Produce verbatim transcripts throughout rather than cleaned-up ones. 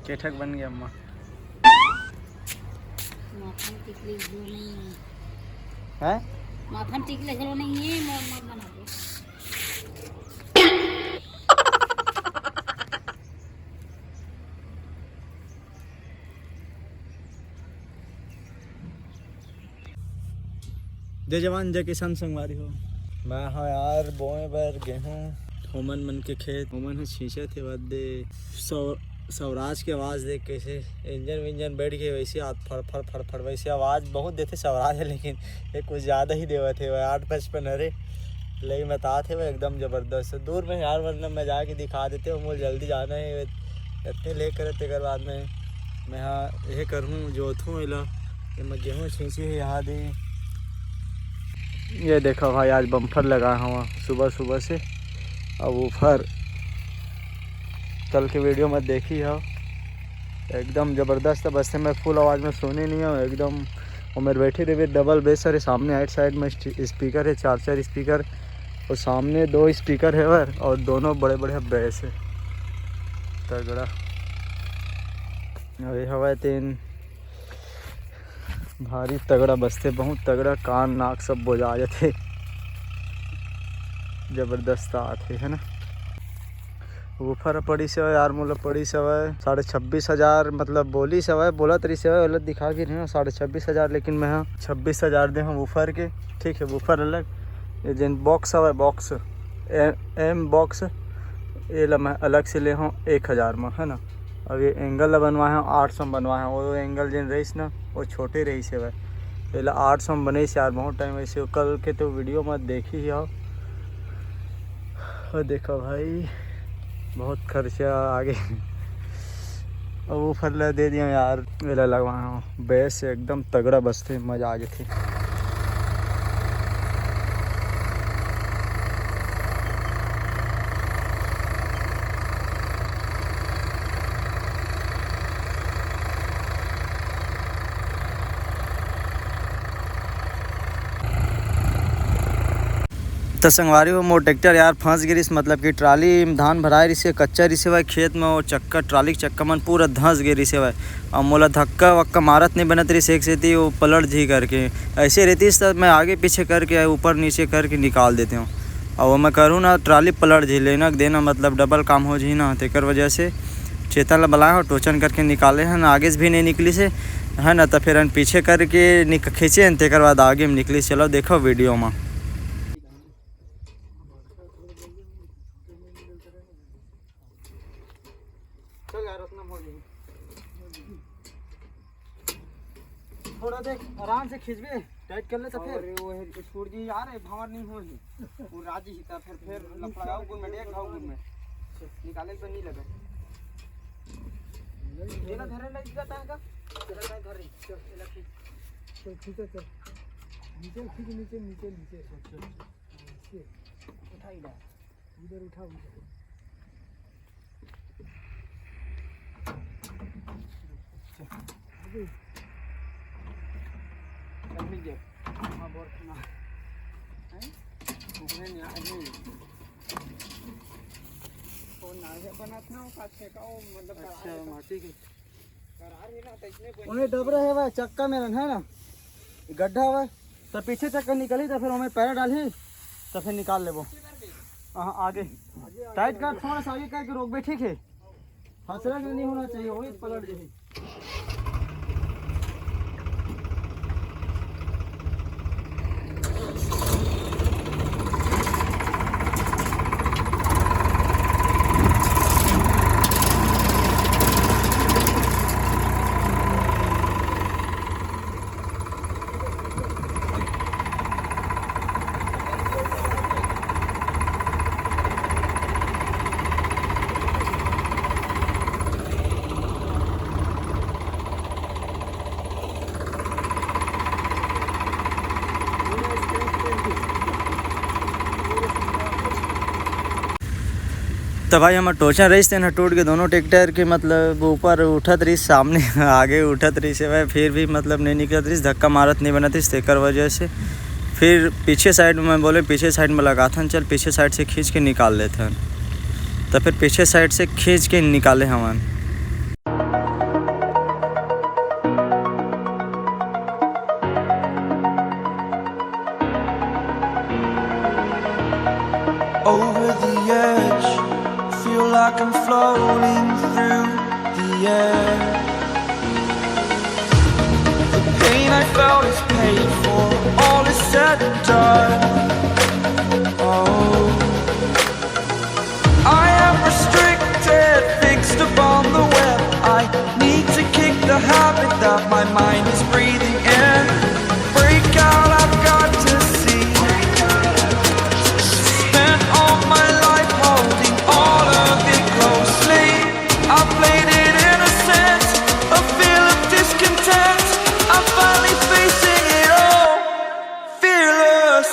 केठक बन गया अम्मा। माथा में टिकली घलो नहीं है। हैं? माथा में टिकली घलो नहीं है, मोर मत बना दे। जय जवान, जय किसान संगवारी हो। मैं हा यार बोए बर गेहूं, होमन मन के खेत, होमन ह छींचत हे। बदे सव-, स्वराज के आवाज देख कैसे इंजन विंजन बैठ गए, वैसे हाथ फड़ फड़ फड़ फड़, वैसे आवाज बहुत देते स्वराज है, लेकिन ये कुछ ज्यादा ही देवत हे। आठ पचपन हरे, लेकिन बतात हे वो एकदम जबरदस्त। दूर में यार, वरना मैं जाके दिखा देते हूँ, मुझे जल्दी जाना है, इतने लेट करे तेकर बाद में मैं हा यह करूँ, जोतूँ एला। ये मैं गेहूँ छींची है यहाँ दे। ये देखो भाई, आज बम्पर लगा हवा सुबह सुबह से। अब ऊपर कल के वीडियो में देखी हो, एकदम जबरदस्त। बस से मैं फुल आवाज में सुने नहीं हूँ एकदम। और मेरे बैठे रहे डबल बेस, सारे सामने आइट साइड में स्टी-, स्पीकर है, चार चार स्पीकर, और सामने दो स्पीकर है वर, और दोनों बड़े बड़े बेस है, तगड़ा। अरे हवा तेन भारी तगड़ा बजथे, बहुत तगड़ा, कान नाक सब बोजा जाथे। जबरदस्त आथे, है ना। वूफर पड़ी से यार, मोला पड़ी से साढ़े छब्बीस हजार, मतलब बोली से, बोलत रही से, ओला दिखा के नहीं, साढ़े छब्बीस हजार, लेकिन मैं हा छब्बीस हजार दे हूँ वूफर के। ठीक है, वूफर अलग, ये जेन बॉक्स हवे, बॉक्स एम बॉक्स, ये ला मैं अलग से ले हूँ एक हजार में, है ना। अब ये एंगल ला बनवाए हूँ, आठ सौ में बनवाए हूँ। वो एंगल जेन रहीस ना, वो छोटे रहीस हवे, ये ला आठ सौ में बने यार, बहुत टाइम वैसे। कल के तो वीडियो में देखी ही हो। और देखो भाई, बहुत खर्चा आगे। अब वूफर ला दे दिया यार, ये ला लगवाए हूँ। बेस एकदम तगड़ा बजथे, मजा आ जाथे। त संगवारी हो, मोर ट्रैक्टर यार फंस गे रिस, मतलब कि ट्राली में धान भराए रिसे, कच्चा रिसे भाई खेत में, वो चक्का, ट्राली के चक्का मन पूरा धंस गे रिसे भाई। अब मोला धक्का वक्का मारत नहीं बनत रिस, एक सेती वो पलट जी करके, ऐसे रहतीस त मैं आगे पीछे करके, ऊपर नीचे करके निकाल देते हूँ। अब वो मैं करूँ ना, ट्राली पलट जी, लेना देना मतलब डबल काम हो जी ना, तेकर वजह से चेतन ला बुलाए हो, टोचन करके निकाले हन, आगे से भी नहीं निकली से, है ना, तो फिर हम पीछे करके निक-, खींचे हन, तेकर बाद आगे में निकली। चलो देखो वीडियो में। चल यार, उतना हो जाएगी। थोड़ा देख, आराम से खींचबे, टाइट कर ले तो फिर। अरे वो है, छोड़ दी यार, ये भावर नहीं हो ही। वो राजी ही था, फिर, फिर लफड़ाओ गुण में, देख खाओ गुण में। निकाले तो नहीं लगे। ये ना धरे लग जाता है का? चल, मैं धर रही। चल, चल, खींच। चल, खींच, चल। नीचे खींच, नीचे, नीचे, नीचे। चल, चल, चल। नीचे। उठा इधर। उधर उठा, उधर। अभी। चल, मिल गया। हाँ, बहुत खाना। हैं? उठने नहीं आ-, नहीं। वो नारियल बनात ना, वो का फेंका, वो मतलब अच्छा, करार है। माटी के। करार है ना, तो इसमें कोई उन्हें डबरा है भाई, चक्का में रहना है ना, गड्ढा हवे, तो पीछे चक्कर निकली, तो फिर हमें पैर डाली, तो फिर निकाल लेबो। हाँ, आगे टाइट कर, थोड़ा सा आगे करके रोक बे, ठीक है। हंसरा नहीं होना चाहिए, वही पलट जाए। त भाई, हमर टोचन रहिस, तेन ह टूट के दोनों ट्रैक्टर के, मतलब, ऊपर उठत रहिस, सामने आगे उठत रहिस हे भाई, फिर भी, मतलब, नहीं निकलत रहिस, धक्का मारत नहीं बनत रहिस, तेकर वजह से फिर पीछे साइड में, मैं बोले, पीछे साइड में लगाथन, चल, पीछे साइड से खींच के निकाल लेथन। त फिर पीछे साइड से खींच के निकाले हवन। Over the edge, feel like I'm floating through the air. The pain I felt is paid for, all is said and done. Oh, I am restricted, fixed upon the web. I need to kick the habit that my mind is breathing in. Break out, I've got to see. Spent all my life holding all of it closely. I played it innocent, a feel of discontent. I'm finally facing it all, fearless.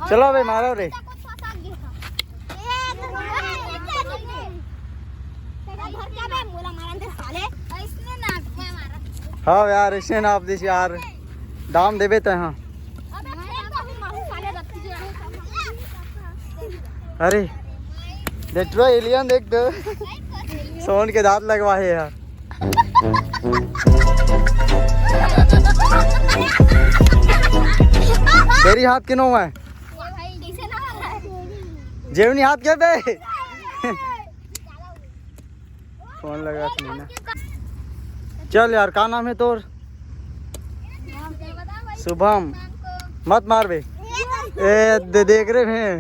चलो बे, मारो रे। हाँ यार, इसने नाप दिस यार। दाम देबे त हाँ। अरे, देख तो, एलियन देख तो। सोन के दांत लगवा हे यार। तेरी हाथ के नो है। जेवनी हाथ के बे। फोन लगा के लेना। चल यार, का नाम है तोर? शुभम। मत मार बे। ए, दे, देख रहे हैं।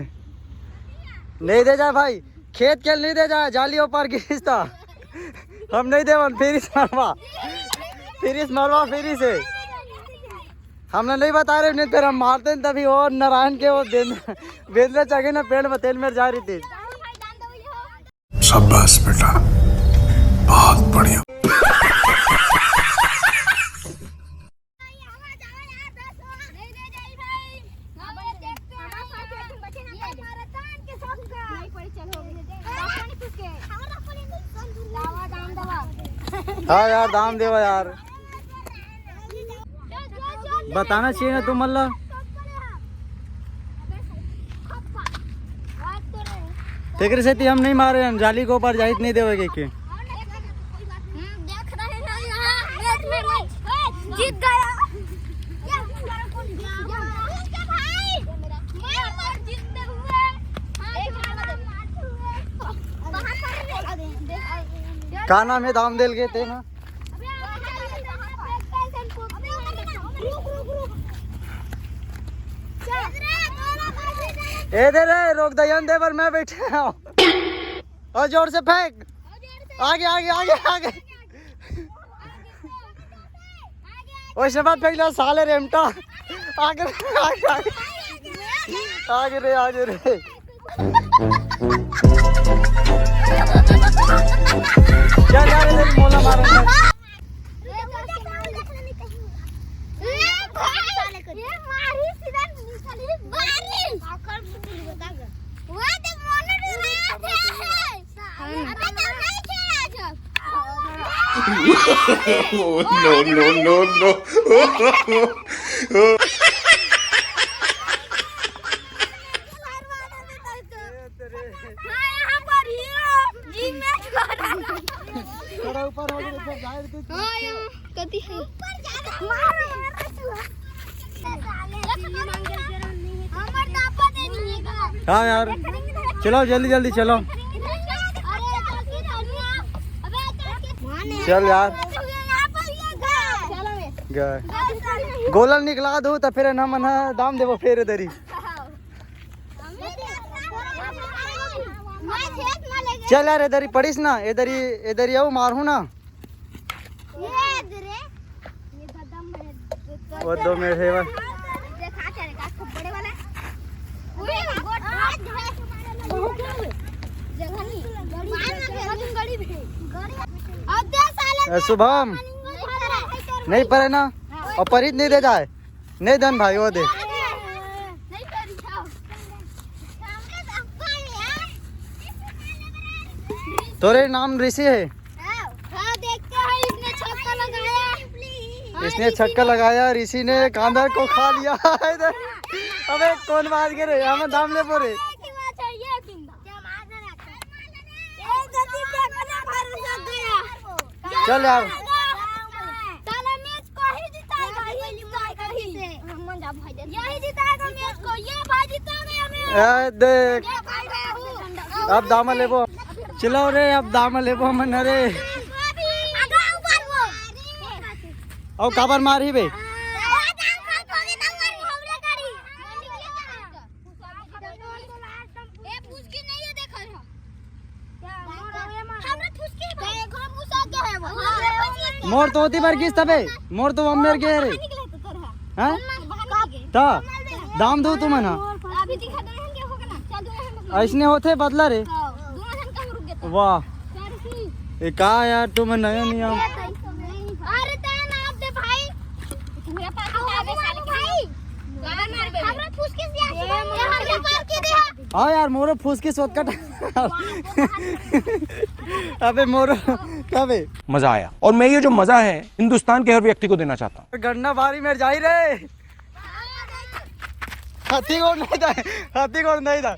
नहीं दे जाए भाई, खेत के नहीं दे जाए, जाली ऊपर गिरता। हम नहीं देवन, फिर इस मरवा, फिर इस मरवा, फिर इसे। हमने नहीं बता रहे, नहीं तेरा मारते हैं तभी। और नारायण के वो बेंद्रा, बेंद्रा चढ़े ना पेड़ में, तेल मेर जा रही थी। शाबाश बेटा, बहुत बढ़िया। हाँ यार, दाम देवा यार। बताना चाहिए ना तुम, मल्ला। तेकरे सेती हम नहीं मारे हन, जाली के ऊपर जाहित नहीं देवे के। जीत गया। का नाम है, दाम देल गए थे ना। ए दे रे, रोक दे, दे पर मैं बैठे हूँ। और जोर से फेंक। आगे, आगे, आगे, आगे। वैसे बात फेंक लिया साले रेमटा। आगे, आगे, आगे। आगे रे, आगे रे। चल यार, इधर मोला मारो। No, no, no, no। हाँ, यहाँ पर ही हो। जिम में थोड़ा ऊपर हो गया, ऊपर जाए तो। हाँ, यहाँ कति है। ऊपर जाना। मारो, मारो, छुआ। हमार दापा देनी है का? हाँ यार, चलो जल्दी जल्दी चलो। चल यार। गए। गोलन निकला दो तो फिर ना मन दाम देबो फेर दरी। चल यार, इधर ही पड़ीस ना, इधर ही, इधर ही आओ, मारू ना। वो दो मेरे है बस। ए, शुभम, नहीं पड़े ना, और परित नहीं दे जाए। नहीं धन भाई, वो दे। तोरे नाम ऋषि है। हाँ, देखते हैं, इसने छक्का लगाया। इसने छक्का लगाया, ऋषि ने कांदा को खा लिया। अबे कौन बात करे, हम दाम ले पड़े। ये बात है, ये किंदा। ये मार रहा है। ये चल यार। साला मैच को ही जिताएगा, ही जिताएगा, ही। यही जिताएगा मैच को, ये भाई जीता गया मैच। ए, देख। ये भाई राहुल। अब दामा लेबो। चलाओ रे, अब दामा लेबो मन रे। आगे ऊपर वो। अउ काबर मारही बे? ए, फुसकी नहीं है, देखो। हमरा फुसकी है भाई। मोर तो ओती बर गिस तबे, मोर तो अम्मेर गे रे। हाँ? त दाम दो तुमन हा। अभी दिखा दो, हम क्या होगा ना? चल दो, हम लोग। अइसने होथे बदला रे। हाँ, दोनों जन का रुक गया था। वाह। चार ही। ए का यार, तुमन नया नियम। अरे तेरा नाम दे भाई। मेरा पास आवे साले भाई। गाल मार बे। हमरा फुसकी से आंसू बहे। ये हमरा पार के दे। हाँ यार, मोरो फुसकी सोत कट। अबे मोरो, कबे? मजा आया। और मैं ये जो मजा है, हिंदुस्तान के हर व्यक्ति को देना चाहता हूँ। गन्ना बारी में जाई रे। हाथी गोड़ नहीं था, हाथी गोड़ नहीं था।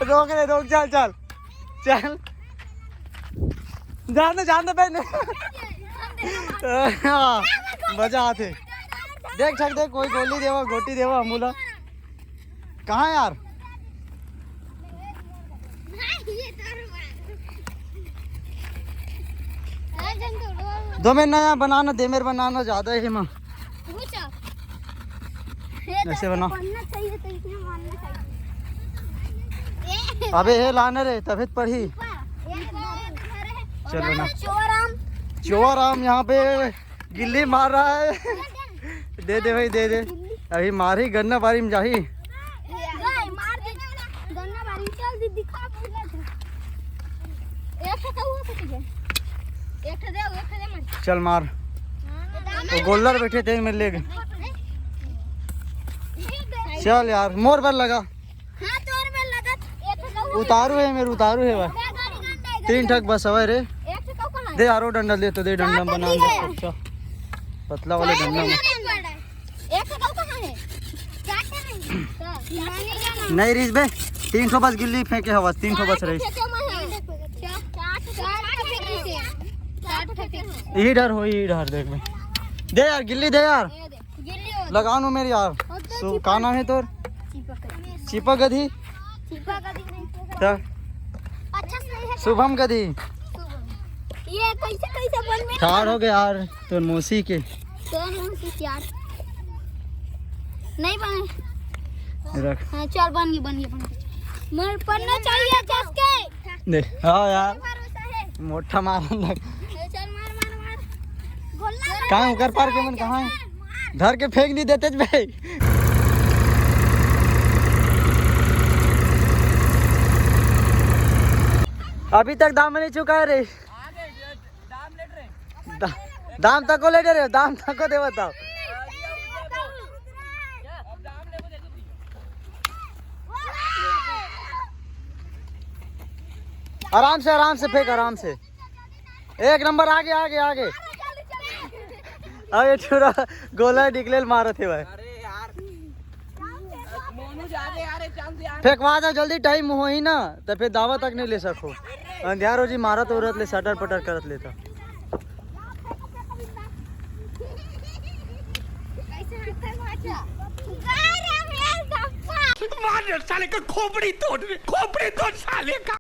रोक रे, रोक, चल, चल, चल। जान दे, जान दे पहले। हाँ, मजा आथे। देख, छक देख, कोई गोली देवा, गोटी देवा, हमू ला। कहाँ यार? दो में नया बनाना, दे मेरे बनाना ज्यादा है माँ। ऐसे बना। अबे ये लाना रे, तबीयत पढ़ी। चल बना। चोर आम। चोर आम यहाँ पे गिल्ली मार रहा है। दे दे भाई, दे दे। अभी मारही, गन्ना बारी में जाही। ए, मार दे। गन्ना बारी में चल दी, दिखा पूरा। एक ठो कौआ कति है? एक ठो दे, एक ठो दे मन। चल मार। हाँ, वो गोल्लर बैठे थे, मेरे ले गए। चल यार, मोर बर लगा। हाँ, तोर में लगत। एक ठो कौआ। उतारू है मेरे, उतारू है भाई। तीन ठक बस हवे रे। एक ठो कौआ कहाँ है? दे आरो डंडा दे तो दे, डंडा बना ले। अच्छा, पतला वाले डंडा में। एक ठो कौआ कहाँ है? चार ठो नहीं। नहीं रहीस बे, तीन ठो बस गिल्ली फेंके हवस, तीन ठो बस रहीस। यही डर हो, यही डर देख बे। दे यार गिल्ली दे यार। लगाओ नु मेरे यार। सु-, का नाम है तोर? चिपक गधी। त? अच्छा से नहीं है। शुभम गधी। ये कैसे, कैसे बन में ठाड़ हो गए यार तोर मौसी के। तोर मौसी के यार। नहीं बने। रख। हाँ, चल बन गई, बन गई, बन गई। मर पन्ना चाहिए जस के। दे। हाँ यार। भरोसा है। मोटा मारन लग। ए, चल मार, मार, मार। गोला कहाँ ओकर पार के मन कहाँ है? मार। धर के फेंक नहीं देते भाई। अभी तक दाम नहीं चुका है रे। दा-, दाम तको ले रे, दाम तको दे बताओ। आराम से, आराम से फेंक, आराम से। एक नंबर, आगे, आगे, आगे। अब ये छुरा गोला निकले मारत है भाई। अरे यार, मोनू जा दे यार, एक चांस यार। फेंकवा दो जल्दी, टाइम होही ना, तो फिर दावा तक नहीं ले सको। अंधियार हो जी, मारत उरत ले, सटर पटर करत लेता। मार साले का खोपड़ी तोड़, खोपड़ी तोड़ साले का।